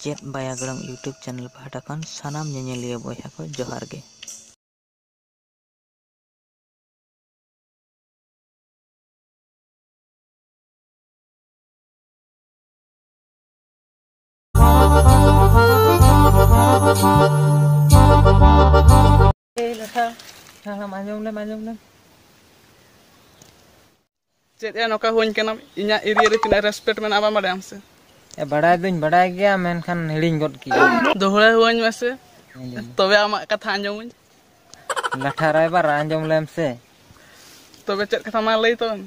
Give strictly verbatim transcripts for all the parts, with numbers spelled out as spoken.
ᱪᱮᱫ ᱵᱟᱭᱟᱜᱽᱲᱟᱢ YouTube channel ᱯᱟᱦᱴᱟ ᱠᱷᱚᱱ ᱥᱟᱱᱟᱢ ᱧᱮᱧᱮᱞᱤᱭᱟᱹ ᱵᱚᱭᱦᱟ ᱠᱚ ᱡᱚᱦᱟᱨ ᱜᱮ᱾ ᱮᱭ ᱞᱟᱴᱷᱟ, ᱛᱟᱲᱟᱢ ᱟᱸᱡᱚᱢ ᱞᱮᱢ, ᱟᱸᱡᱚᱢ ᱞᱮᱢ᱾ ᱪᱮᱫ ᱭᱟ, ᱱᱚᱝᱠᱟ ᱦᱩᱭ ᱠᱟᱱᱟᱢ? ᱤᱧᱟᱹᱜ ᱮᱨᱤᱭᱟ ᱨᱮ ᱛᱤᱱᱟᱹᱜ ᱨᱮᱥᱯᱮᱠᱴ ᱢᱮᱱᱟᱜᱼᱟ, ᱵᱟᱢ ᱵᱟᱰᱟᱭᱟᱢ ᱥᱮ? ᱮ, ᱵᱟᱰᱟᱭ ᱫᱩᱧ ᱵᱟᱰᱟᱭ ᱜᱮᱭᱟ, ᱢᱮᱱᱠᱷᱟᱱ ᱦᱤᱲᱤᱧ ᱜᱚᱫ ᱠᱤᱭᱟᱹᱧ᱾ ᱫᱚᱦᱲᱟ ᱦᱩᱣᱟᱹᱧ ᱢᱮᱥᱮ, ᱦᱤᱲᱤᱧ᱾ ᱛᱚᱵᱮ ᱟᱢᱟᱜ ᱠᱟᱛᱷᱟ ᱟᱸᱡᱚᱢᱟᱹᱧ᱾ ᱞᱟᱴᱷᱟ ᱨᱟᱭᱵᱟᱨ, ᱟᱸᱡᱚᱢ ᱞᱮᱢ ᱥᱮ᱾ ᱛᱚᱵᱮ ᱪᱮᱫ ᱠᱟᱛᱷᱟ ᱢᱟ ᱞᱟᱹᱭ ᱛᱟᱵᱚᱱ?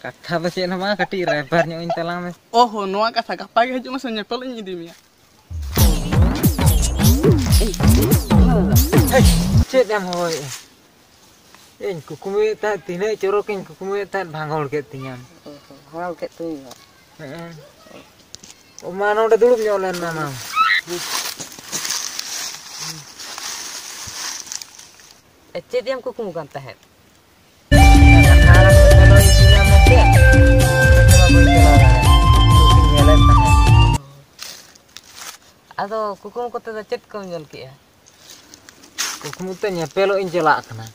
ᱠᱟᱛᱷᱟ ᱫᱚ ᱪᱮᱫ ᱦᱚᱸ ᱵᱟᱝ, ᱠᱟᱹᱴᱤᱡ ᱨᱟᱭᱵᱟᱨ ᱧᱚᱜ ᱤᱧ ᱛᱟᱞᱟᱝ ᱢᱮ᱾ ᱚᱦᱚ, ᱱᱚᱣᱟ ᱠᱟᱛᱷᱟ, ᱜᱟᱯᱟ ᱜᱮ ᱦᱤᱡᱩᱜ ᱢᱮᱥᱮ, ᱧᱮᱯᱮᱞ ᱤᱧ ᱤᱫᱤ ᱢᱮᱭᱟ᱾ ᱦᱮᱭ, ᱪᱮᱫ ᱮᱢ ᱦᱚᱦᱚᱭᱮᱫᱼᱟ? ᱤᱧ ᱠᱩᱠᱢᱩᱭᱮᱫ ᱛᱟᱦᱮᱸᱫ, ᱛᱤᱱᱟᱹᱜ ᱪᱚᱨᱚᱠ ᱤᱧ ᱠᱩᱠᱢᱩᱭᱮᱫ ᱛᱟᱦᱮᱸᱫ, ᱵᱷᱟᱸᱜᱚᱲ ᱠᱮᱫ ᱛᱤᱧᱟᱢ᱾ ᱚ, ᱦᱚᱸ, ᱦᱟᱢᱟᱞ ᱠᱮᱫ ᱛᱤᱧ ᱵᱟ᱾ ᱦᱮᱸ᱾ ᱚ, ᱢᱟ ᱱᱚᱰᱮ ᱫᱩᱲᱩᱵ ᱧᱚᱜ ᱞᱮᱱ ᱢᱟ, ᱢᱟ᱾ ᱮ, ᱪᱮᱫ ᱮᱢ ᱠᱩᱠᱢᱩ ᱠᱟᱱ ᱛᱟᱦᱮᱸᱫ? ᱟᱫᱚ ᱠᱩᱠᱢᱩ ᱠᱚᱛᱮ ᱫᱚ ᱪᱮᱫ ᱠᱚᱢ ᱧᱮᱞ ᱠᱮᱜᱼᱟ? ᱠᱩᱠᱢᱩ ᱛᱮ ᱧᱮᱯᱮᱞᱚᱜ ᱤᱧ ᱪᱟᱞᱟᱜ ᱠᱟᱱᱟ᱾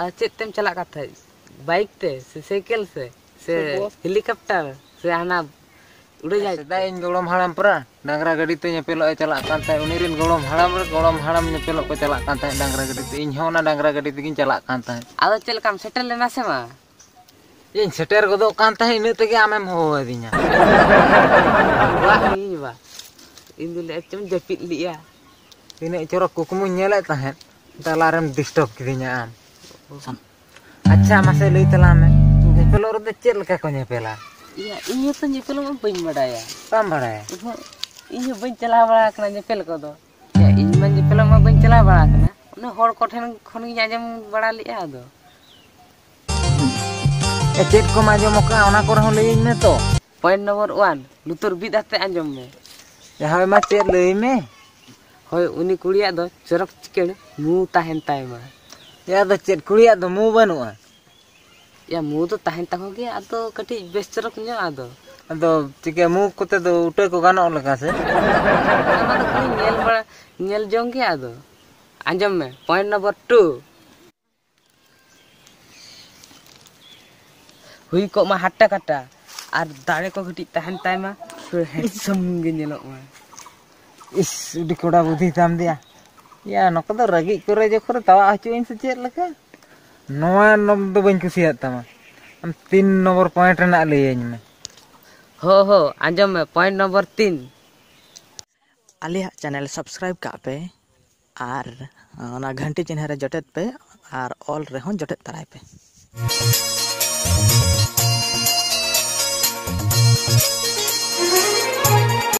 ᱟᱨ ᱪᱮᱫ ᱛᱮᱢ ᱪᱟᱞᱟᱜ ᱠᱟᱱ ᱛᱟᱦᱮᱸᱫ? ᱵᱟᱭᱤᱠ ᱛᱮ ᱥᱮ ᱥᱟᱭᱠᱮᱞ ᱥᱮ, ᱥᱮ ᱥᱮ ᱵᱚᱥ? ᱦᱮᱞᱤᱠᱚᱯᱴᱟᱨ ᱥᱮ ᱦᱟᱱᱟ ᱩᱲᱟᱹᱡᱟᱦᱟᱡᱽ ᱛᱮ? ᱥᱮᱫᱟᱭ ᱤᱧ ᱜᱚᱲᱚᱢ ᱦᱟᱲᱟᱢ ᱯᱟᱨᱟ ᱰᱟᱝᱨᱟ ᱜᱟᱹᱰᱤ ᱛᱮ ᱧᱮᱯᱮᱞᱚᱜ ᱮ ᱪᱟᱞᱟᱜ ᱠᱟᱱ ᱛᱟᱦᱮᱸᱫ᱾ ᱩᱱᱤ ᱨᱮᱱ ᱜᱚᱲᱚᱢ ᱦᱟᱲᱟᱢ ᱨᱮ ᱜᱚᱲᱚᱢ ᱦᱟᱲᱟᱢ ᱧᱮᱯᱮᱞᱚᱜ ᱠᱚ ᱪᱟᱞᱟᱜ ᱠᱟᱱ ᱛᱟᱦᱮᱸᱫ ᱰᱟᱝᱨᱟ ᱜᱟᱹᱰᱤ ᱛᱮ᱾ ᱤᱧ ᱦᱚᱸ ᱚᱱᱟ ᱰᱟᱝᱨᱟ ᱜᱟᱹᱰᱤ ᱛᱮᱜᱤᱧ ᱪᱟᱞᱟᱜ ᱠᱟᱱ ᱛᱟᱦᱮᱸᱫ᱾ ᱟᱫᱚ ᱪᱮᱫ ᱞᱮᱠᱟᱢ ᱥᱮᱴᱮᱨ ᱞᱮᱱᱟ ᱥᱮ ᱵᱟᱝ? ᱤᱧ ᱥᱮᱴᱮᱨ ᱜᱚᱫᱚᱜ ᱠᱟᱱ ᱛᱟᱦᱮᱸᱫ, ᱤᱱᱟᱹᱜ ᱛᱮᱜᱮ ᱟᱢᱮᱢ ᱦᱚᱦᱚ ᱟᱹᱫᱤᱧᱟ᱾ ᱵᱟᱝ, ᱤᱧ ᱵᱟ, ᱤᱧ ᱫᱚ ᱞᱟᱹᱭᱮᱫ ᱪᱚᱢ ᱡᱟᱹᱯᱤᱫ ᱞᱮᱜᱼᱟ᱾ ᱛᱤᱱᱟᱹᱜ ᱪᱚᱨᱚᱠ ᱠᱩᱠᱢᱩᱧ ᱧᱮᱞᱮᱫ ᱛᱟᱦᱮᱸᱫ, ᱛᱟᱞᱟᱨᱮᱢ ᱰᱤᱥᱴᱟᱵᱽ ᱠᱤᱫᱤᱧᱟ ᱟᱢ᱾ ᱟᱪᱪᱷᱟ, ᱢᱟᱥᱮ ᱞᱟᱹᱭ ᱛᱟᱞᱟᱝ ᱢᱮ, ᱧᱮᱯᱮᱞᱚᱜ ᱨᱮᱫᱚ ᱪᱮᱫ ᱞᱮᱠᱟ ᱠᱚ ᱧᱮᱯᱮᱞᱟ? ᱤᱭᱟ, ᱤᱧ ᱦᱚᱸᱛᱚ ᱧᱮᱯᱮᱞᱚᱜ ᱢᱟ ᱵᱟᱹᱧ ᱵᱟᱰᱟᱭᱟ᱾ ᱵᱟᱢ ᱵᱟᱲᱟᱭᱟ? ᱩᱦᱩᱸ, ᱤᱧ ᱦᱚᱸ ᱵᱟᱹᱧ ᱪᱟᱞᱟᱣ ᱵᱟᱲᱟ ᱟᱠᱟᱱᱟ ᱧᱮᱯᱮᱞ ᱠᱚᱫᱚ᱾ ᱤᱭᱟ, ᱤᱧ ᱢᱟ ᱧᱮᱯᱮᱞᱚᱜ ᱢᱟ ᱵᱟᱹᱧ ᱪᱟᱞᱟᱣ ᱵᱟᱲᱟ ᱟᱠᱟᱱᱟ, ᱚᱱᱟ ᱦᱚᱲ ᱠᱚᱴᱷᱮᱱ ᱠᱷᱚᱱ ᱜᱤᱧ ᱟᱸᱡᱚᱢ ᱵᱟᱲᱟ ᱞᱮᱜᱼᱟ᱾ ᱟᱫᱚ ᱮ, ᱪᱮᱫ ᱠᱚᱢ ᱟᱸᱡᱚᱢ ᱟᱠᱟᱫᱼᱟ, ᱚᱱᱟ ᱠᱚᱨᱮ ᱦᱚᱸ ᱞᱟᱹᱭᱟᱹᱧ ᱢᱮ ᱛᱚ᱾ Point number one, ᱞᱩᱛᱩᱨ ᱵᱤᱫ ᱟᱛᱮ ᱟᱸᱡᱚᱢ ᱢᱮ᱾ ᱮ, ᱦᱳᱭ, ᱢᱟ ᱪᱮᱫ ᱞᱟᱹᱭ ᱢᱮ᱾ ᱦᱳᱭ, ᱩᱱᱤ ᱠᱩᱲᱤᱭᱟᱜ ᱫᱚ ᱪᱚᱨᱚᱠ ᱪᱤᱠᱟᱹᱲ ᱢᱩ ᱛᱟᱦᱮᱱ ᱛᱟᱭ ᱢᱟ᱾ ᱮ, ᱟᱫᱚ ᱪᱮᱫ, ᱠᱩᱲᱤᱭᱟᱜ ᱫᱚ ᱢᱩ ᱵᱟᱹᱱᱩᱜᱼᱟ? ᱭᱟ, ᱢᱩ ᱫᱚ ᱛᱟᱦᱮᱱ ᱛᱟᱠᱚ ᱜᱮᱭᱟ, ᱟᱫᱚ ᱠᱟᱹᱴᱤᱡ ᱵᱮᱥ ᱪᱚᱨᱚᱠ ᱧᱚᱜ, ᱟᱫᱚ ᱟᱫᱚ ᱪᱤᱠᱟᱹ, ᱢᱩ ᱠᱚᱛᱮ ᱫᱚ ᱩᱴᱟᱹ ᱠᱚ ᱜᱟᱱᱚᱜ ᱞᱮᱠᱟ ᱥᱮ? ᱚᱱᱟ ᱫᱚ ᱠᱷᱟᱹᱞᱤ ᱧᱮᱞ ᱵᱟᱲᱟ, ᱧᱮᱞ ᱡᱚᱝ ᱜᱮ᱾ ᱟᱫᱚ ᱟᱸᱡᱚᱢ ᱢᱮ, ᱯᱚᱭᱮᱱᱴ ᱱᱚᱢᱵᱚᱨ ᱴᱩ᱾ ᱦᱩᱭ ᱠᱚᱜ ᱢᱟ ᱦᱟᱴᱴᱟ ᱠᱟᱴᱟ, ᱟᱨ ᱫᱟᱲᱮ ᱠᱚ ᱠᱟᱹᱴᱤᱡ ᱛᱟᱦᱮᱱ ᱛᱟᱭ ᱢᱟ, ᱯᱩᱨᱟᱹ ᱦᱮᱱᱰᱥᱟᱢ ᱜᱮ ᱧᱮᱞᱚᱜ ᱢᱟ᱾ ᱤᱥ, ᱟᱹᱰᱤ ᱠᱚᱲᱟ ᱵᱩᱫᱷᱤ ᱛᱟᱢ ᱫᱮᱭᱟ᱾ ᱭᱟ, ᱱᱚᱠᱟ ᱫᱚ ᱨᱟᱹᱜᱤᱡ ᱠᱚᱨᱮ ᱡᱚᱠᱷᱚᱱ ᱨᱮ ᱛᱟᱣᱟᱜ ᱦᱚᱪᱚᱭᱟᱹᱧ ᱥᱮ ᱪᱮᱫ ᱞᱮᱠᱟ? ᱱᱚᱣᱟ ᱱᱚᱢ ᱫᱚ ᱵᱟᱹᱧ ᱠᱩᱥᱤᱭᱟᱜ ᱛᱟᱢᱟ᱾ ᱟᱢ ᱛᱤᱱ ᱱᱚᱢᱵᱚᱨ ᱯᱚᱭᱮᱱᱴ ᱨᱮᱱᱟᱜ ᱞᱟᱹᱭᱟᱹᱧ ᱢᱮ᱾ ᱦᱳ, ᱦᱳ, ᱟᱸᱡᱚᱢ ᱢᱮ, ᱯᱚᱭᱮᱱᱴ ᱱᱚᱢᱵᱚᱨ ᱛᱤᱱ᱾ ᱟᱞᱮᱭᱟᱜ ᱪᱮᱱᱮᱞ ᱥᱟᱵᱥᱠᱨᱟᱭᱤᱵ ᱠᱟᱜ ᱯᱮ ᱟᱨ ᱚᱱᱟ ᱜᱷᱟᱱᱴᱤ ᱪᱤᱱᱦᱟᱹ ᱨᱮ ᱡᱚᱴᱮᱫ ᱯᱮ ᱟᱨ ᱚᱞ ᱨᱮᱦᱚᱸ ᱡᱚᱴᱮᱫ ᱛᱟᱨᱟᱭ ᱯᱮ᱾